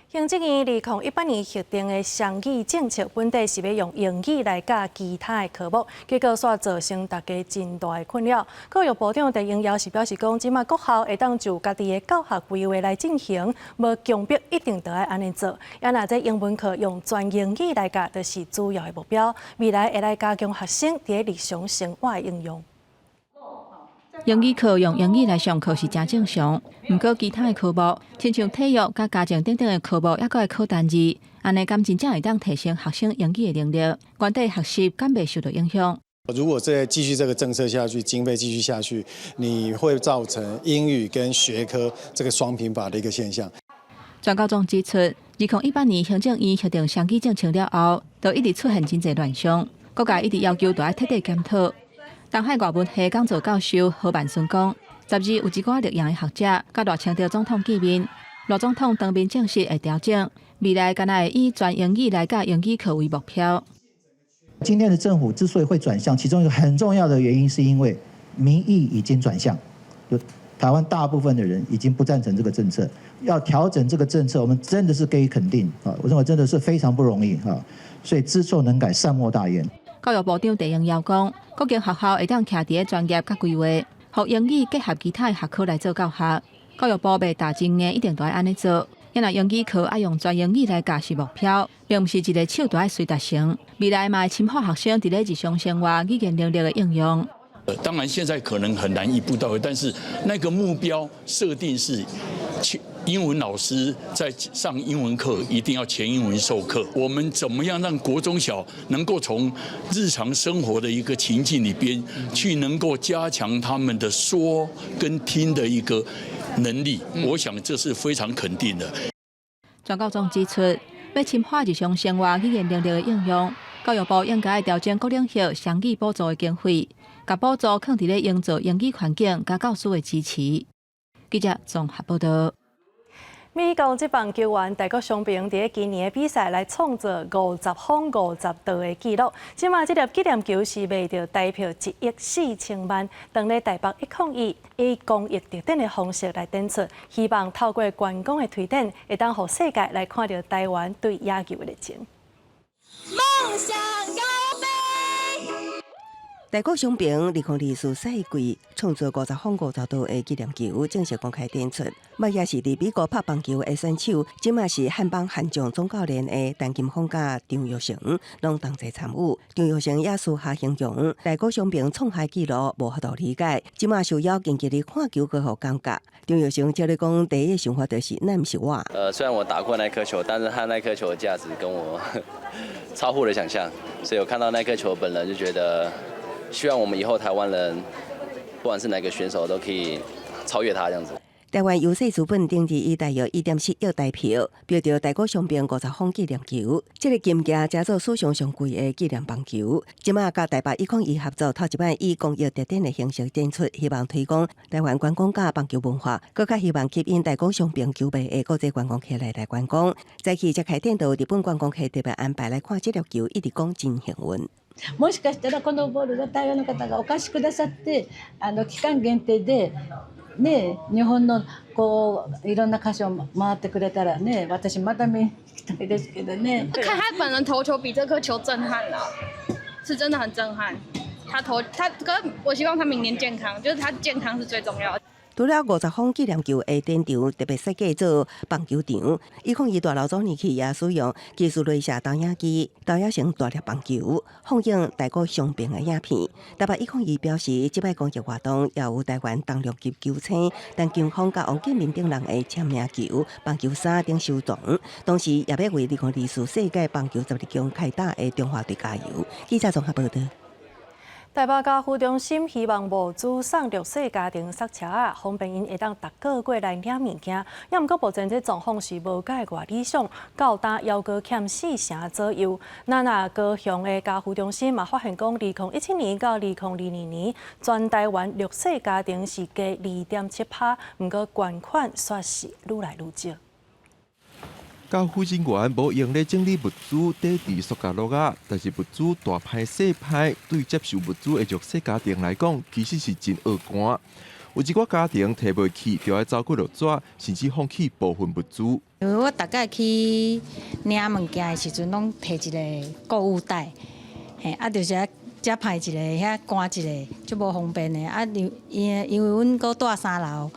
行政院2018年核定的雙語政策，本底是欲用英語來教其他的科目，結果煞造成大家真大的困擾。教育部長陳英耀是表示講，這馬各校會當就家己的教學規劃來進行，無強迫一定著愛按呢做。啊若這英文課用全英語來教，就是主要的目標。未來會來加強學生佇日常生活的應用。英語課用英語來上課是誠正常，毋過其他的科目，親像體育佮家政等等的科目，猶閣會考單字，按呢敢真正會當提升學生英語的能力？原底學習敢袂受到影響？如果再繼續這個政策下去，經費繼續下去，你會造成英語跟學科這個雙貧乏的一個現象。專家總指出，2018年行政院核定雙語政策了後，就一直出現真濟亂象，各界一直要求著愛徹底檢討。東海外文系講座教授何萬順講，十二有一寡綠營的學者佮賴清德總統見面，賴總統當面證實會調整，未來敢若會以全英語來教英語課為目標。今天的政府之所以會轉向，其中一個很重要的原因，是因為民意已經轉向，就台灣大部分的人已經不贊成這個政策，要調整這個政策，我們真的是給予肯定啊！我認為真的是非常不容易啊，所以知錯能改，善莫大焉。教育部長陳英耀講，各間學校會當徛佇咧專業佮規劃，予英語結合其他的學科來做教學。教育部袂打真硬，一定著愛按呢做。因為英語課愛用全英語來教是目標，並毋是一个手著愛隨達成。未來嘛會深化學生佇咧日常生活語言能力的應用。當然，現在可能很難一步到位，但是那個目標設定是，英文老師在上英文課一定要全英文授課。我們怎麼樣讓國中小能夠從日常生活的一個情境裡邊，去能夠加強他們的說跟聽的一個能力？我想這是非常肯定的。專家總指出，欲深化日常生活語言能力的應用，教育部應該調整各領域雙語補助的經費，共補助囥佇咧營造英語環境佮教師的支持。記者綜合報導。美國職棒球員大谷翔平佇今年的比賽來創造50轟50盜的紀錄。這馬這粒紀念球是賣著台票1億4千萬。當咧台北101以公益特展的方式來展出，希望透過觀光的推展，會當予世界來看著台灣對野球的熱情。夢想高飛。大谷翔平2024賽季創造50轟50盜的紀念球正式公開展出。嘛也是佇美國拍棒球的選手，這馬是漢邦悍將總教練的陳金鋒佮張育成，攏同齊參與。張育成也私下形容大谷翔平創下紀錄無法度理解，這馬受邀近距離看球過予感覺。張育成照咧講，第一個想法就是，那毋是我。雖然我打過那顆球，但是他那顆球的價值跟我超乎了想象，所以我看到那顆球本人就覺得，希望我們以後台灣人，不管是哪個選手，都可以超越他這樣子。台灣優勢資本頂日以大約1.7億台票，標著大谷翔平50轟紀念球，這个金價成做史上上貴的紀念棒球。這馬佮台北101合作，頭一擺以公益特展的形式展出，希望推廣台灣觀光佮棒球文化，閣較希望吸引大谷翔平球迷的國際觀光客來台觀光。早起才開展，就日本觀光客特別安排來看這粒球，一直講真幸運。もしかしたらこのボールが台灣の方がお貸しくださって、期間限定でね、日本のこういろんな箇所回ってくれたらね、私また見に行きたいですけどね。看他本人投球比這顆球震撼了，是真的很震撼。他投他，可我希望他明年健康，就是他健康是最重要的。除了50轟紀念球的展場特別設計做棒球場，101大樓早年起也使用技術雷射投影機投影成大粒棒球，放映大谷翔平的影片。台北101表示，這擺公益活動也有台灣重量級球星陳金鋒佮王建民等人的簽名球、棒球衫等收藏，同時也欲為2024世界棒球十二強開打的中華隊加油。記者綜合報導。台北家扶中心希望募資送弱勢家庭捒車仔，方便𪜶會當逐個月來領物件。猶毋過目前這狀況是無蓋偌理想，到今猶閣欠四成左右。咱啊高雄的家扶中心嘛發現講，2017年到2022年，全台灣弱勢家庭是加2.7%，毋過捐款煞是愈來愈少。家扶人員無閒咧整理物資，疊佇塑膠簍仔，但是物資大歹細歹，對接受物資的弱勢家庭來講，其實是真惡寒。有一寡家庭提袂起，就愛走去落紙，甚至放棄部分物資。因為我逐擺去領物件的時陣，攏提一个購物袋，嘿，啊，就是啊，遮歹一个，遐寒一个，足無方便的。啊，因因為阮閣蹛三樓。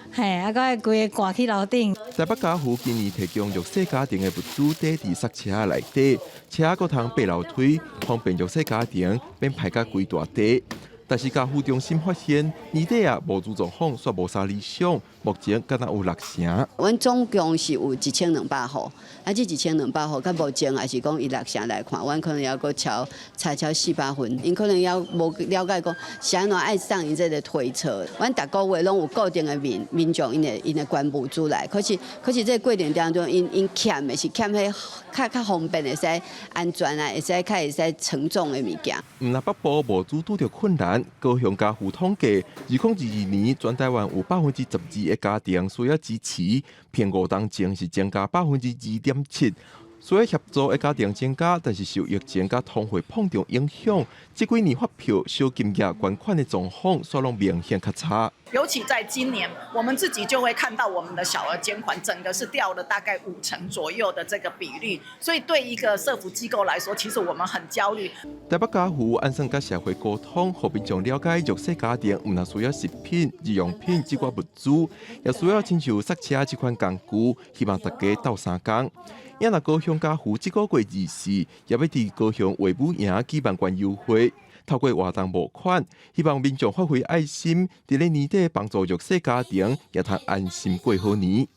嘿，啊，閣愛規个扞去樓頂。台北家扶今年提供弱勢家庭的物資，疊佇捒車內底，車閣通爬樓梯，方便弱勢家庭免排甲規大塊。但是家扶中心發現，年底啊，募資狀況煞無啥理想，目前敢若有六成。阮總共是有1200戶，啊，這1200戶，佮目前也是講以六成來看，阮可能猶閣超差超四百份，𪜶可能猶無了解講是按怎愛送𪜶這个推車。阮逐個月攏有固定的民民眾，𪜶會𪜶會捐物資來，可是可是這個過程當中，𪜶𪜶欠的是欠彼較較方便會使安全啊，會使較會使承重的物件。毋但北部募資拄著困難。高雄家扶統計，2022年全台灣有12%的家庭需要支持，平五冬前是增加2.7%。需要協助的家庭增加，但是受疫情佮通貨膨脹影響，這幾年發票小金額捐款的狀況，煞攏明顯較差。尤其在今年，我們自己就會看到我們的小額捐款，整個是掉了大概5成左右的這個比率，所以對一個社福機構來說，其實我們很焦慮。台北家扶按算佮社會溝通，予民眾了解弱勢家庭毋但需要食品、日用品這寡物資，也需要親像捒車這款工具，希望大家鬥相共。也若高雄家扶這個月24，也欲佇高雄衛武營舉辦園遊會，透過活動募款，希望民眾發揮愛心，佇咧年底幫助弱勢家庭，也通安心過好年。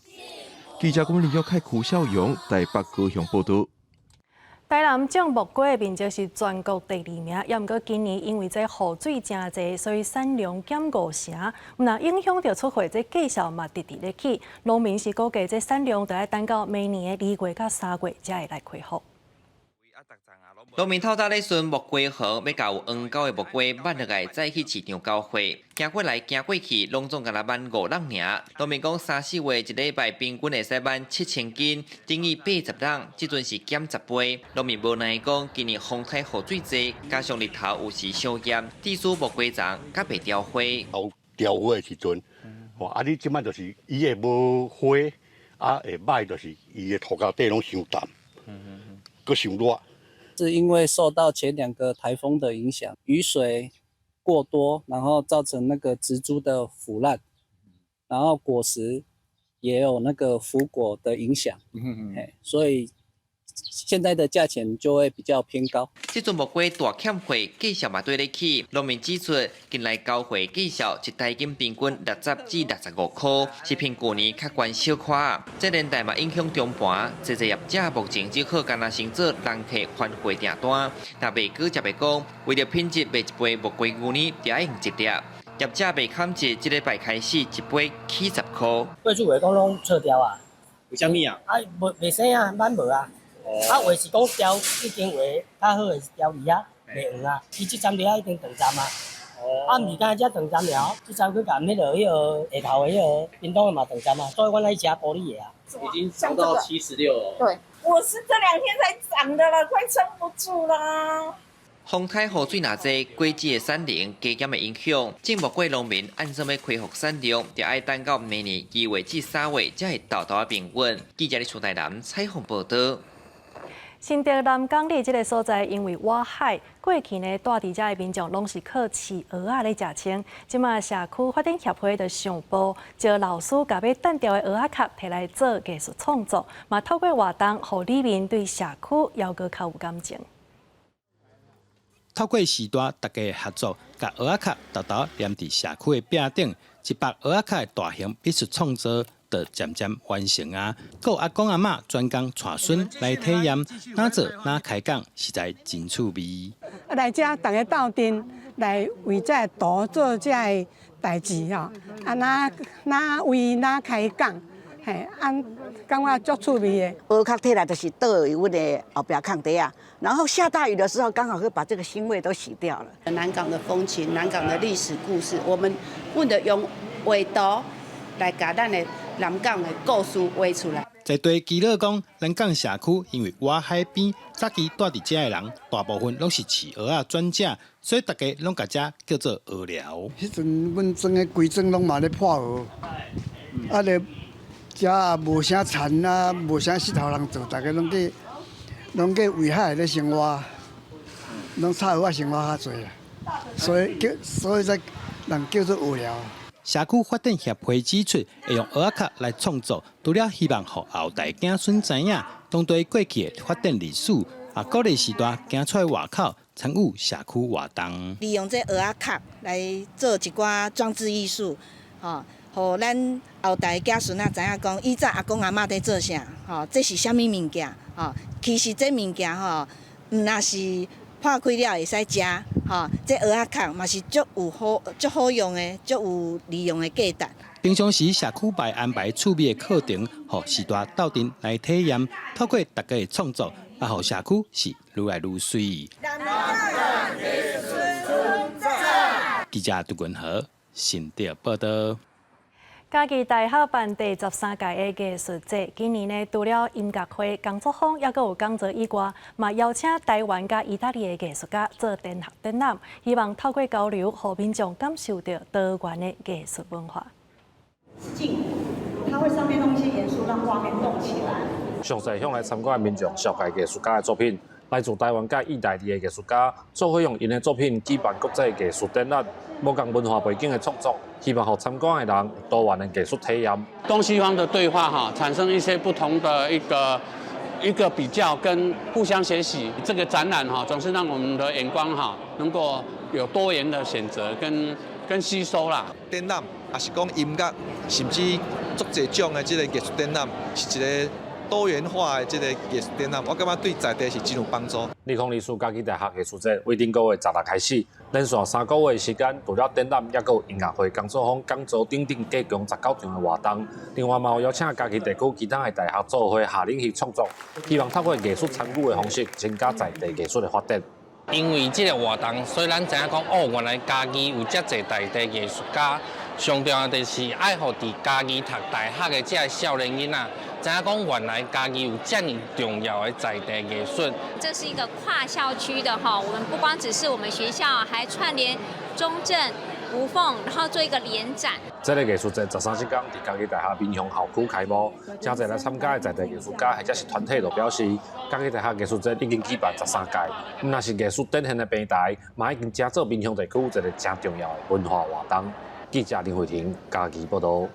記者龔林玉凱、柯孝勇台北高雄報道。台南種木瓜的面積是全國第二名，猶毋過今年因為這雨水誠濟，所以產量減五成，毋但影響著出貨，這價數嘛直直咧起。農民是估計這產量著愛等到明年的2月佮3月才會來恢復。農民透早咧巡木瓜園，欲共有黃厚的木瓜挽落來，載去市場交貨。行過來行過去，攏總干焦挽5籠爾。農民講，三四月一禮拜平均會使挽7000斤，等於80籠。這陣是減10倍。農民無奈講，今年風颱雨水濟，加上日頭有時傷炎，致使木瓜叢較袂凋花。有凋花的時陣，啊，你這擺就是伊會無花，啊會歹，就是伊的塗跤底攏傷澹，閣傷熱。是因為受到前兩個颱風的影響，雨水過多，然後造成那個植株的腐爛，然後果實也有那個腐果的影響，所以現在的價錢就會比較偏高。這陣木瓜大欠貨，價數嘛綴咧起。農民指出，近來交貨價數一台斤平均60至65塊，是比舊年較懸小可。這連帶嘛影響中盤，濟濟業者目前只好干焦先做人客還貨訂單。若賣果汁的講，為著品質賣一杯木瓜牛奶，就愛用一粒。業者賣坎一，這禮拜開始一杯起10塊。過去話講攏錯掉啊？為啥物啊？啊，袂袂生啊，挽無啊。啊，話是講調已經畫較好的是調味啊，袂黃啊。伊這站佇遐已經斷站啊。哦。啊，毋是干焦這斷站了，這站去共彼个彼个下頭的彼个屏東的嘛斷站啊，所以阮愛食玻璃的啊。已經漲到76了。對，我是這兩天才漲的啦，快撐不住啦。風颱雨水若濟，果子的產量加減的影響，種木瓜農民按算欲恢復產量，就愛等到明年2月至3月才會沓沓仔平穩。記者佇台南採訪報道。新竹南港里這个所在，因為倚海，過去呢，蹛佇遮的民眾攏是靠飼蚵仔咧食生。這馬社區發展協會就上報，招老師共欲擲掉的蚵仔殼提來做藝術創作，嘛透過活動，予里民對社區猶閣較有感情。透過時代，大家合作，共蚵仔殼沓沓黏佇社區的壁頂，100蚵仔殼的大型美術創作就漸漸完成啊！閣有阿公阿嬤專工帶孫來體驗，哪做哪開講，實在真趣味。來遮逐家鬥陣，來為這个圖做這个代誌吼，啊，哪哪位哪開講，嘿，啊，感覺足趣味的。蚵殼提來就是倒佇阮的後壁空地啊，然後下大雨的時候，剛好會把這個腥味都洗掉了。南港的風情、南港的歷史故事，我們為了用畫圖來共咱的南港的故事畫出來。在地耆老講，南港社區因為倚海邊，早期住佇遮的人大部分攏是飼蚵仔轉食，所以大家攏共遮叫做蚵寮。彼陣阮庄的規莊攏嘛咧破蚵，啊咧遮也無啥田啊，無啥穡頭通做，大家攏去圍海咧生活，攏插蚵仔生活較濟啦，所以叫所以才人叫做蚵寮。社區發展協會指出，會用蚵仔殼來創作，除了希望予後代子孫知影當地過去的發展歷史，也鼓勵時代行出來外口參與社區活動。利用這蚵仔殼來做一寡裝置藝術，吼，予咱後代子孫仔知影講，以前阿公阿嬤佇做啥，吼，這是啥物物件，吼，其實這物件吼，毋若是破開了會使食，吼，這蚵仔殼嘛是足有好、足好用的，足有利用的價值。平常時社區會安排趣味的課程，予時代鬥陣來體驗，透過大家的創作，啊，予社區是愈來愈媠。記者杜文和新竹報道。嘉義大學辦第13屆的藝術節，今年呢，除了音樂會、工作坊，猶閣有講座以外，嘛邀請台灣佮意大利的藝術家做聯合展覽，希望透過交流，予民眾感受著多元的藝術文化。鏡，它會上面弄一些元素，讓畫面動起來。詳細向來參觀的民眾紹介藝術家的作品，來自台灣佮意大利的藝術家，做伙用𪜶的作品舉辦國際藝術展覽，無仝文化背景的創作，希望予參觀的人有多元的藝術體驗。東西方的對話哈，產生一些不同的一個比較跟互相學習。這個展覽哈，總是讓我們的眼光哈，能夠有多元的選擇跟吸收啦。展覽，也是講音樂，甚至足濟種的這个藝術展覽，是一个多元化的這个藝術展覽，我感覺對在地是真有幫助。2024嘉義大學藝術節為頂個月16開始，連續3個月時間，除了展覽，猶閣有音樂會、工作坊、講座等等，計共19場的活動。另外嘛有邀請嘉義地區其他的大學做伙合力去創作，希望透過藝術參與的方式，增加在地藝術的發展。因為這個活動，所以咱知影講，哦，原來嘉義有遮濟在地藝術家。上重要就是愛予佇嘉義讀大學的這个少年囡仔，知影講原來嘉義有遮爾重要的在地藝術。這是一個跨校區的哈，我們不光只是我們學校，還串聯中正、吳鳳，然後做一個聯展。這个藝術節13這工佇嘉義大學民雄校區開幕，誠濟來參加的在地藝術家或者是團體都表示，嘉義大學藝術節已經舉辦13屆，毋但是藝術展現的平台，嘛已經成做民雄地區一个誠重要的文化活動。記者林慧婷嘉義報道。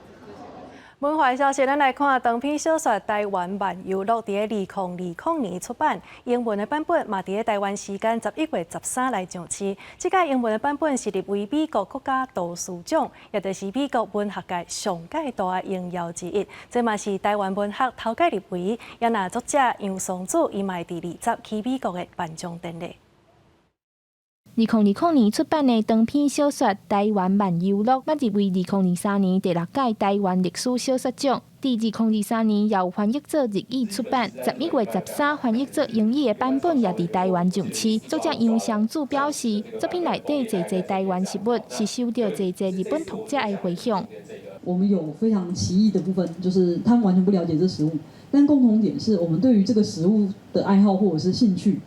文化消息，咱來看長篇小說《台灣漫遊錄》佇咧2020年出版，英文的版本嘛佇咧台灣時間11月13來上市。這屆英文的版本是入圍美國國家圖書獎，也就是美國文學界上蓋大的榮耀之一。這嘛是台灣文學頭擺入圍，也若作者楊松子伊嘛會佇20去美國的頒獎典禮。2020年出版的長篇小說《台灣漫遊錄》，捌入圍2023年第六屆台灣歷史小說獎。佇2023年由翻譯做日語出版，11月13翻譯做英語的版本也佇台灣上市。作者楊雙子表示，作品內底濟濟台灣食物是受著濟濟日本讀者的迴響。我們有非常奇異的部分，就是他們完全不了解這食物，但共同點是我們對於這個食物的愛好或者是興趣，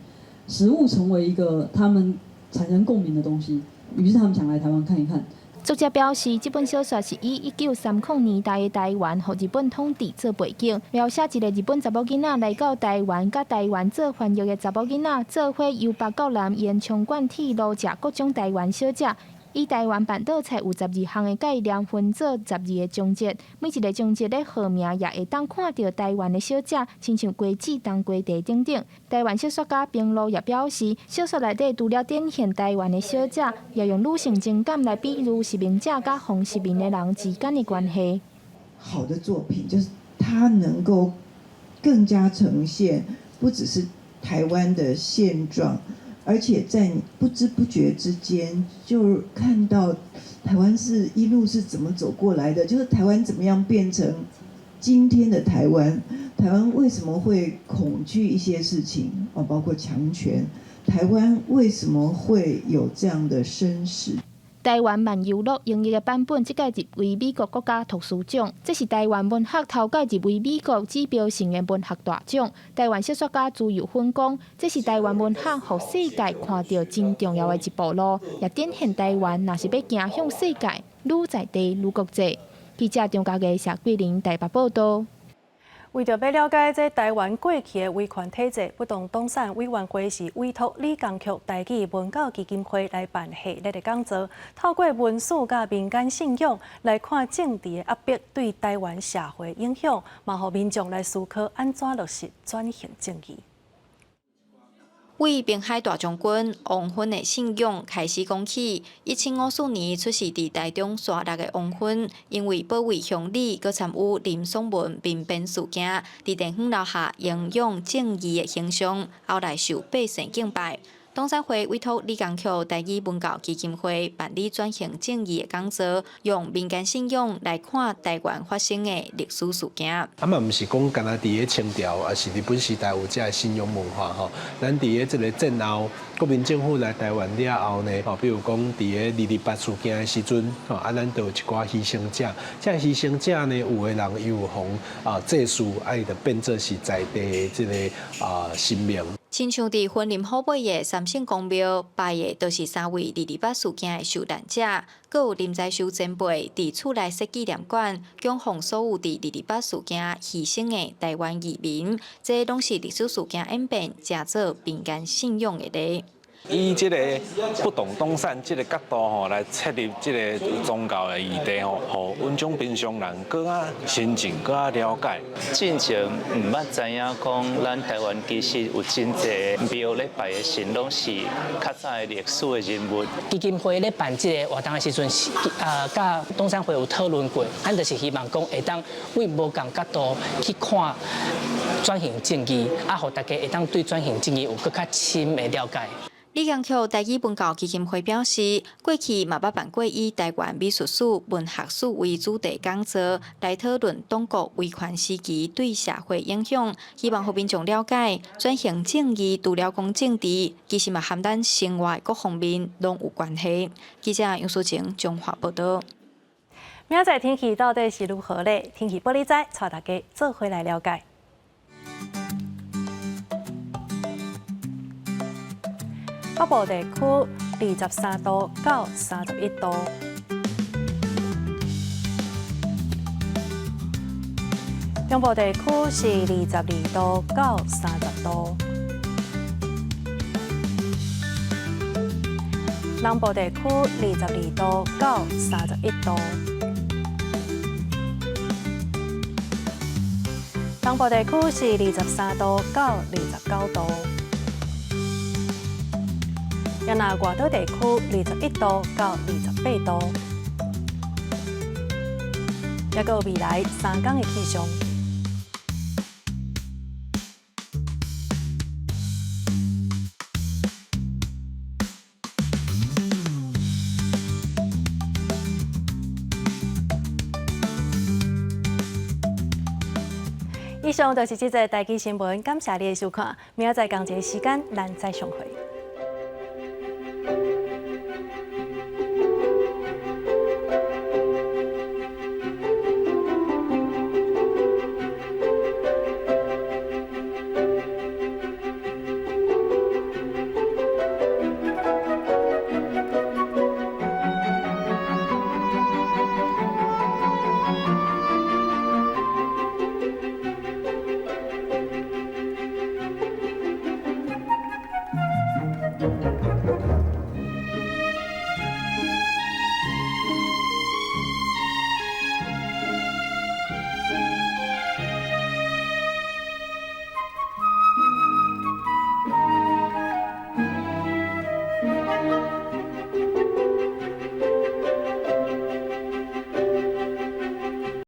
食物成為一個他們產生共鳴的東西，於是他們想來台灣看一看。作者表示，這本小說是以1930年代的台灣予日本統治做背景，描寫一个日本查某囡仔來到台灣，佮台灣做翻譯的查某囡仔做伙由北到南沿縱貫鐵路食各種台灣小食。以台灣辦桌菜有12項的概念分做12個章節，每一个章節的號名也會當看著台灣的小食，親像瓜子、冬瓜茶等等。台灣小說家平路也表示，小說內底除了展現台灣的小食，也用女性情感來比喻殖民者佮予殖民的人之間的關係。好的作品就是它能夠更加呈現，不只是台灣的現狀，而且在你不知不覺之間，就看到台灣是一路是怎麼走過來的，就是台灣怎麼樣變成今天的台灣，台灣為什麼會恐懼一些事情，哦，包括強權，台灣為什麼會有這樣的身世？台灣漫遊錄英譯的版本，這屆入圍美國國家圖書獎，這是台灣文學頭擺入圍美國指標性的文學大獎。台灣小說家朱幼芬講，這是台灣文學予世界看著真重要的一步路，也展現台灣若是欲行向世界，愈在地愈國際。記者張家藝、謝桂玲台北報導。為著欲了解這台灣過去的威權體制，不動東山委員會是委託李江旭台語文教基金會來辦系列的講座，透過文史佮民間信仰來看政治的壓迫對台灣社會影響，嘛予民眾來思考按怎落實轉型正義。為濱海大將軍王芬的信仰開始講起，1754年出世佇台中沙鹿的王芬，因為保衛鄉里，閣參與林爽文兵變事件，佇電風留下英勇正義的形象，後來受百姓敬拜。東山會委託李江旭台語文教基金會辦理轉型正義的講座，用民間信仰來看台灣發生的歷史事件。啊嘛，毋是講干焦佇咧清朝，抑是日本時代有這个信仰文化吼。咱佇咧這個戰後，國民政府來台灣了後呢，吼，比如講佇咧二二八事件的時陣，吼，啊，咱就有一寡犧牲者。這犧牲者呢，有的人伊有予啊祭祀，啊，伊就變做是在地的這个啊神明。親像佇雲林虎尾的三聖公廟拜的，就是三位二二八事件的受難者，閣有林在修前輩佇厝內設紀念館，供奉所有佇二二八事件犧牲的台灣移民，這攏是歷史事件演變，成做民間信仰的例。以這個不動東山這个角度吼來切入這个宗教的議題吼，予阮種平常人閣較親近、閣較了解。進前毋捌知影講，咱台灣其實有真濟廟咧拜的神，攏是較早的歷史的人物。基金會咧辦這个活動的時陣，是佮東山會有討論過，咱就是希望講會當為無仝角度去看轉型正義，啊，予大家會當對轉型正義有閣較深的了解。李江旭台語文教基金會表示，過去嘛捌辦過以台灣美術史、文學史為主題講座，來討論黨國威權時期對社會影響，希望予民眾了解轉型正義除了講政治，其實嘛和咱生活的各方面攏有關係。記者楊淑晴彰化報導。明仔載天氣到底是如何咧？天氣報你知，帶大家做伙來了解。北部地區23度到31度，中部地區是22度到30度，南部地區22度到31度，東部地區是23度到29度。若外島地區21度到28度，抑閣有未來三工的氣象。以上就是這節台語新聞，感謝你的收看，明仔載仝一个時間，咱再相會。